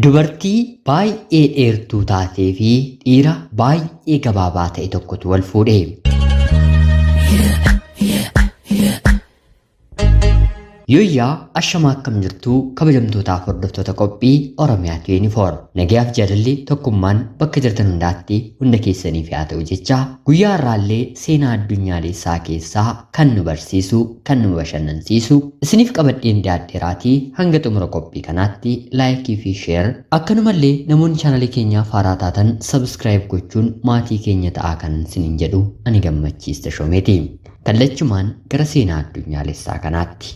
Dubartii baay'ee dheertuu taatee fi dhiira baay'ee gabaabaa ta'e tokkotu wal fuudhe. Yooyyaa ashamaa akkam jirtuu kabajamtootaaf hordoftoota qophii Oromiyaa 24 nagayaaf jaalalli tokkummaan bakka jirtan hundaatti hunda keessaniif haa ta'u jecha guyyaa har'aallee seenaa addunyaalessaa keessaa kan nu barsiisu kan nu bashannansiisu isiniif qabadheen dhiyaadheeraatii hanga xumura qophii kanaatti laayikii fi sheer akkanumallee namoonni chaanalii keenyaaf haaraa taatan sabskiraayib gochuun maatii keenya ta'aa kan isiniin jedhu ani Gammachiis Tashoomeeti. Kallachumaan gara seenaa addunyaalessaa kanaatti.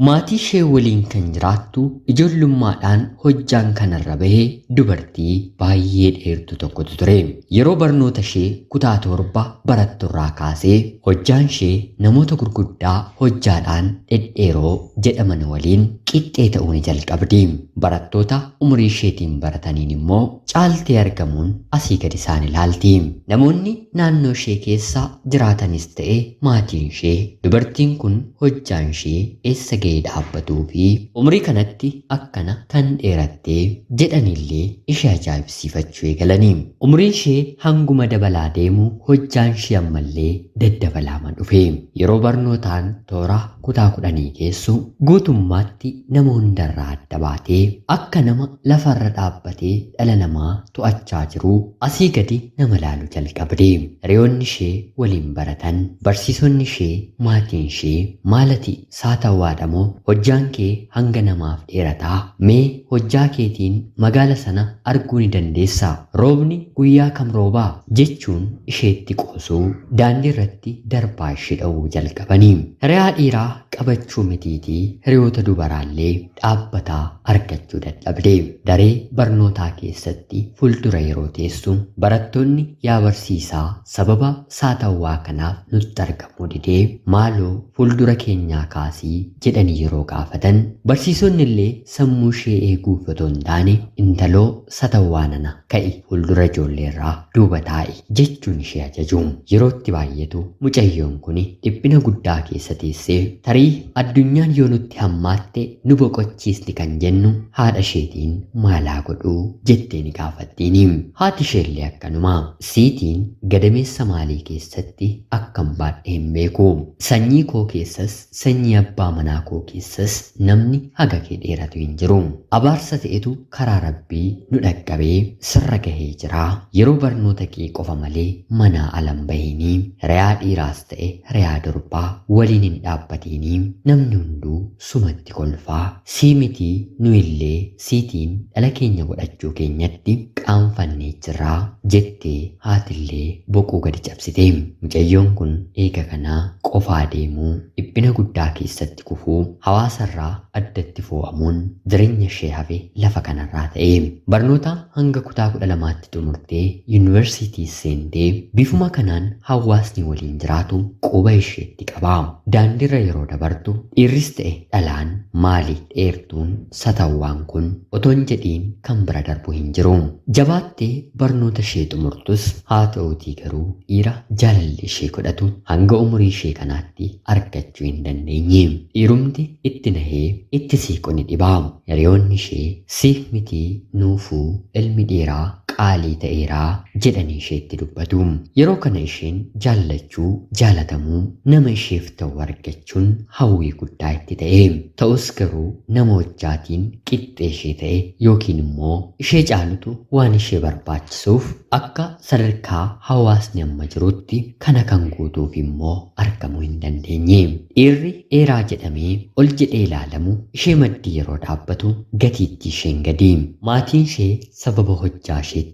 Maatii ishee waliin kan jiraattu ijoollummaadhaan hojjaan kanarra bahe dubartii baay'ee dheertu tokkotu ture. Yeroo barnoota ishee kutaa 7 baratturraa kaasee hojjaan ishee namoota gurguddaa hojjaadhaan dhedheeroo jedhaman waliin qixxee ta'uu ni jalqabdi. Barattoota umurii isheetiin barataniin immoo caaltee argamuun asii gad isaan ilaalti. Namoonni naannoo ishee keessa jiraatanis ta'e maatiin ishee dubartiin kun hojjaan ishee eessa ga'ee dhaabbatuu fi umurii kanatti akkana kan dheerattee jedhanillee ishee ajaa'ibsiifachuu eegalani. Umuriin ishee hanguma dabalaa deemu hojjaan ishee ammallee daddabalaama dhufe. Yeroo barnootaan toora kutaa kudhanii geessu guutummaatti nama hundarraa adda baatee akka nama lafarra dhaabbatee dhala namaa to'achaa jiruu asii gadi nama laalu jalqabde. Hiriyoonni ishee waliin baratan, barsiisonni ishee, maatiin ishee maalati saatawwaadha moo hojjaan kee hanga namaaf dheerataa? Mee hojjaa keetiin magaala sana arguu ni dandeessaa? Roobni guyyaa kam roobaa? Jechuun isheetti qoosuu, daandii irratti darbaa ishee dha'uu jalqabani. Hiriyaa dhiiraa qabachuu mitiitii hiriyoota dubaraallee dhaabbataa argachuu dadhabde. Daree barnootaa keessatti fuuldura yeroo teessu barattoonni yaa barsiisaa sababa saatawwaa kanaaf nutti argamuu didee maaloo fuuldura keenyaa kaasii jedhanii yeroo gaafatan barsiisonni illee sammuu ishee eeguuf otoo hin taane intaloo satawwaa nana ka'i fuuldura ijoolleerraa duuba taa'i jechuun ishee ajaju. Yeroo itti baay'atu mucayyoon kuni dhiphina guddaa keessa teessee tarii addunyaan yoo nutti hammaatte nu boqochiisni kan jennu haadha isheetiin maalaa godhuu jettee ni gaafattiini. Haati isheellee akkanuma. Siitiin gadameessa maalii keessatti akkan baadhe hin beeku. Sanyii koo keessas sanyii abbaa manaa koo keessas namni haga kee dheeratu hin jiru. Abaarsa ta'etu karaa Rabbii nu dhaqqabee sirra gahee jira. Yeroo barnoota kee qofa malee manaa ala hin bahinii, hiriyaa dhiiraas ta'e hiriyaa durbaa waliin hin dhaabbatiinii, namni hunduu sumatti kolfaa. Sii mitii nuyillee siitiin dhala keenya godhachuu keenyatti qaanfannee jirra jettee haatillee boquu gadi cabsite. Mucayyoon kun eega kanaa qofaa deemuu, dhiphina guddaa keessatti kufuu, hawaasarraa addatti foo'amuun jireenya ishee hafe lafa kanarraa ta'e. Barnoota hanga kutaa 12tti xumurtee yuunivarsiitiis seentee bifuma kanaan hawaasni waliin jiraatu quba isheetti qaba. Daandiirra yeroo dabartu dhiirris ta'e dhalaan maali dheertuun satawwaan kun otoo hin jedhiin kan bira darbu hin jiru. Jabaattee barnoota ishee xumurtus haa ta'uutii garuu dhiira jaalalli ishee godhatu hanga umurii ishee kanaatti argachuu hin dandeenye. Dhiirumti itti nahee itti siiqu ni dhiba. Hiriyoonni ishee siif mitii nuufuu ilmi dhiiraa qaalii ta'eera jedhanii isheetti dubbatu. Yeroo kana isheen jaallachuu, jaalatamuu, nama isheef ta'u argachuun hawwii guddaa itti ta'e. Ta'us garuu nama hojjaatiin qixxee ishee ta'e yookiin immoo ishee caalutu waan ishee barbaachisuuf akka sadarkaa hawaasni amma jirutti kana kan guutuuf immoo argamuu hin dandeenye. Dhiirri dheeraa jedhamee ol jedhee ilaalamu ishee maddii yeroo dhaabbatu gatiittii isheen gadi. Maatiin ishee sababa hojjaa isheetti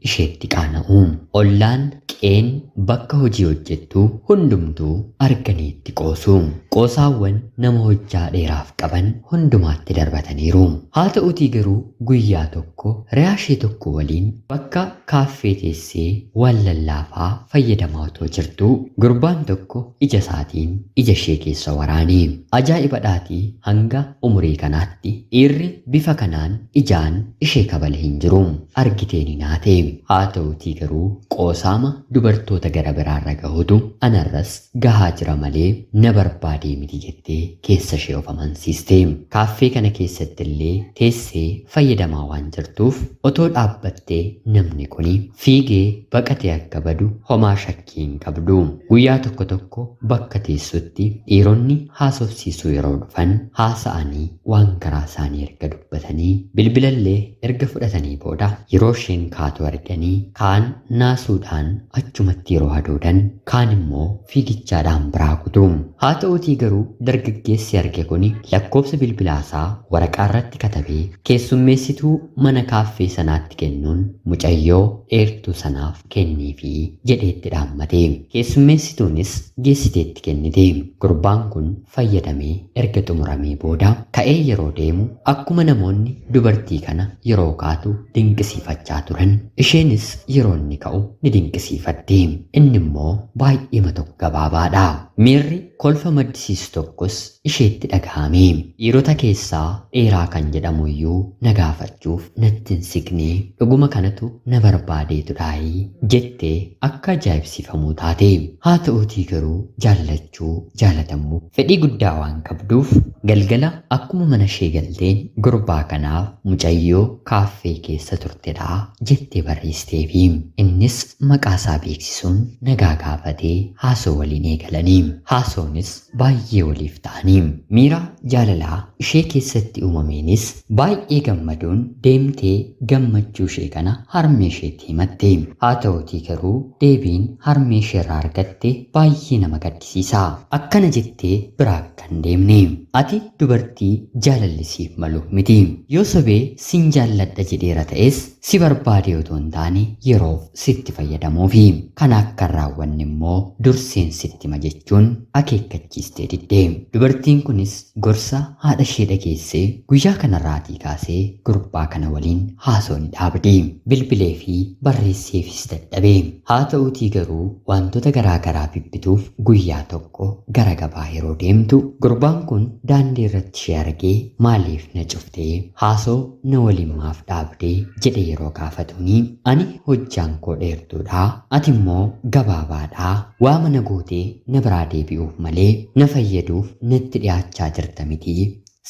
isheetti qaana'u. Ollaan, qe'een, bakka hojii hojjettu hundumtuu arganii itti qoosu. Qoosaawwan nama hojjaa dheeraaf qaban hundumaatti darbataniiru. Haa ta'uutii garuu guyyaa tokko hiriyaa ishee tokko waliin bakka kaaffee teessee waan lallaafaa fayyadamaa otoo jirtuu gurbaan tokko ija isaatiin ija ishee keessa waraane. Ajaa'ibadhaatii hanga umurii kanaatti dhiirri bifa kanaan ijaan ishee kabale hin jiru. Argitee ni naate. naa ta'e. Haa ta'utii garuu qoosaama dubartoota gara biraarra gahutu anarras gahaa jira malee na barbaadee miti jettee keessa ishee of amansiiste. Kaaffee kana keessatti illee teessee fayyadamaa waan jirtuuf otoo dhaabbattee namni kuni fiigee baqatee akka badu homaa shakkii hin qabdu. Guyyaa tokko tokko bakka teessutti dhiironni haasofsiisuu yeroo dhufan haasa'anii waan garaa isaanii erga dubbatanii bilbilallee erga fudhatanii booda yeroo isheen kaatu arganii kaan naasuudhaan achumatti yeroo hadoodan kaan immoo fiigichaadhaan biraa kutu. Haa ta'uutii garuu dargaggeessi arge kuni lakkoofsa bilbilaasaa waraqaa irratti katabee keessummeessituu mana kaaffee sanaatti kennuun mucayyoo dheertuu sanaaf kenniifii jedheetti dhaammate. Keessummeessituunis geessiteetti kennite. Gurbaan kun fayyadamee erga xumuramee booda ka'ee yeroo deemu akkuma namoonni dubartii kana yeroo kaatu dinqisiifachaa turan isheenis yeroo inni ka'u ni dinqisiifatti. Inni immoo baay'eema tokko gabaabaadha. Miirri kolfa maddisiisu tokkos isheetti dhagahame. Dhiirota keessaa dheeraa kan jedhamu iyyuu na gaafachuuf natti hin siqne, dhuguma kanatu na barbaadeetu dhaayii jettee akka ajaa'ibsiifamuu taate. Haa ta'uutii garuu jaallachuu jaalatamuu fedhii guddaa waan qabduuf galgala akkuma mana ishee galteen gurbaa kanaaf mucayyoo kaaffee keessa turtedha jettee barreessiteefi innis maqaa isaa beeksisuun nagaa gaafatee haasoo waliin eegalanii. Haasoonis baay'ee waliif ta'anii miira jaalalaa ishee keessatti uumameenis baay'ee gammaduun deemtee gammachuu ishee kana harmee isheetti himatte. Haa ta'uutii garuu deebiin harmee isheerraa argatte baay'ee nama gaddisiisa. Akkana jettee biraa kan deemne. Ati dubartii jaalalli siif malu miti. Yoo sobee sin jaalladha jedheera ta'es si barbaade otoo hin taane yeroof sitti fayyadamuufi. Kana akka hin raawwanne immoo durseen sitti hima jechuun akeekkachiistee didde. Dubartiin kunis gorsa haadha ishee dhageessee guyyaa kanarraatii kaasee gurbaa kana waliin haasoo ni dhaabde. Bilbilee fi barreesseefis dadhabe. Haa ta'uutii garuu wantoota garaa garaa bibbituuf guyyaa tokko gara gabaa yeroo deemtu gurbaan kun daandii irratti ishee argee maaliif na cuftee haasoo na waliin maaf dhaabdee jedhe yeroo gaafatuuni ani hojjaan koo dheertuudha ati immoo gabaabaadha waa mana gootee na biraa deebi'uuf malee na fayyaduuf natti dhiyaachaa jirta miti.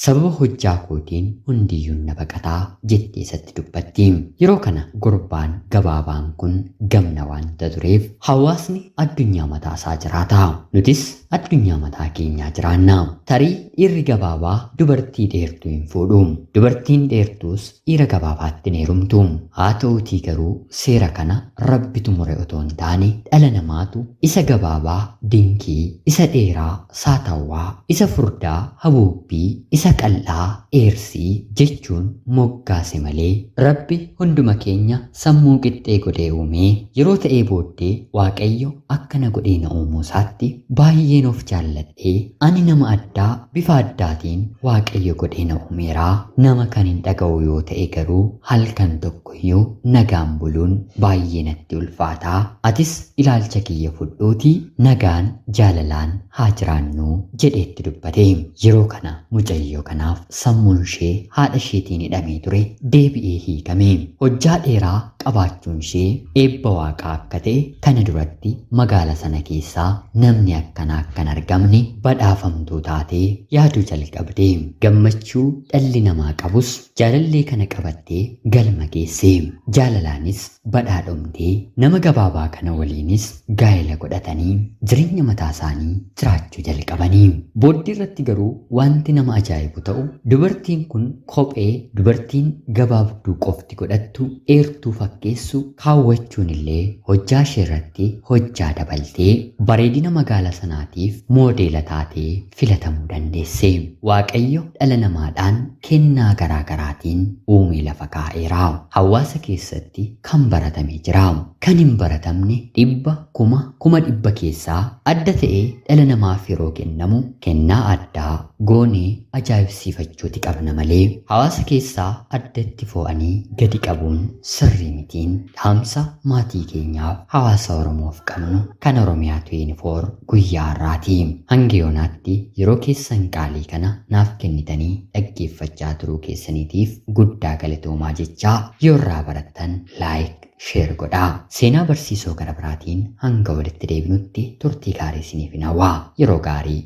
Sababa hojjaa kootiin hundiyyuu na baqataa jettee isatti dubbatti. Yeroo kana gurbaan gabaabaan kun gamna waanta tureef hawaasni addunyaa mataa isaa jiraata. Nutis addunyaa mataa keenyaa jiraanna. Tarii dhiirri gabaabaa dubartii dheertuu hin fuudhu. Dubartiin dheertuus dhiira gabaabaatti hin heerumtu. Haa ta'uutii garuu seera kana rabbitu mure otoo hin taane dhala namaatu isa gabaabaa dinkii, isa dheeraa saatawwaa, isa furdaa habuubbii, isa qal'aa eersii jechuun moggaase malee rabbi hunduma keenya sammuu qixxee godhee uumee yeroo ta'ee booddee Waaqayyo akkana godhee na uumuu isaatti baay'een of jaalladhee ani nama addaa bifa addaatiin Waaqayyo godhee na uumeeraa nama kan hin dhaga'u yoo ta'e garuu halkan tokkoyyuu nagaan buluun baay'ee natti ulfaataa atis ilaalcha kiyya fudhuutii nagaan jaalalaan haa jiraannu jedheetti dubbate. Yeroo kana mucayyoo kanaaf sammuun ishee haadha isheetiin hidhamee ture deebi'ee hiikame. Hojjaa dheeraa qabaachuun ishee eebba waaqaa akka ta'e kana duratti magaala sana keessaa namni akkanaa akka hin argamne badhaafamtuu taatee yaaduu jalqabde. Gammachuu dhalli namaa qabus jaalallee kana qabattee galma geesse. Jaalalaanis badhaadhomtee nama gabaabaa kana waliinis gaa'ela godhatanii jireenya mataa isaanii jiraachuu jalqabanii. Booddee irratti garuu wanti nama ajaa'ibu ta'u dubartiin kun kophee dubartiin gabaabduu qofti godhattu dheertuu fakkeessu kaawwachuun illee hojjaa ishee irratti hojjaa dabaltee bareedina magaala sanaatiif moodeela taatee filatamuu dandeesse. Waaqayyo dhala namaadhaan kennaa garaa garaatiin uumee lafa kaa'eera. Hawaasa keessatti kan baratame jira. Kan hin baratamne 100 kuma 100,000 keessaa adda ta'ee dhala namaaf yeroo kennamu kennaa addaa goonee ajaa'ibsiifachuuti qabna malee hawaasa keessaa addatti fo'anii gadi qabuun sirrii mitiin dhaamsa maatii keenyaaf hawaasa Oromoof qabnu kan Oromiyaa 24 guyyaa har'aati. Hanga yoonaatti yeroo keessan qaalii kana naaf kennitanii dhaggeeffachaa turuu keessaniitiif guddaa galatoomaa jechaa yoo irraa barattan like, Share godhaa. Seenaa barsiisoo gara biraatiin hanga walitti deebinutti turtii gaarii isiniif hawwaa. Yeroo gaarii.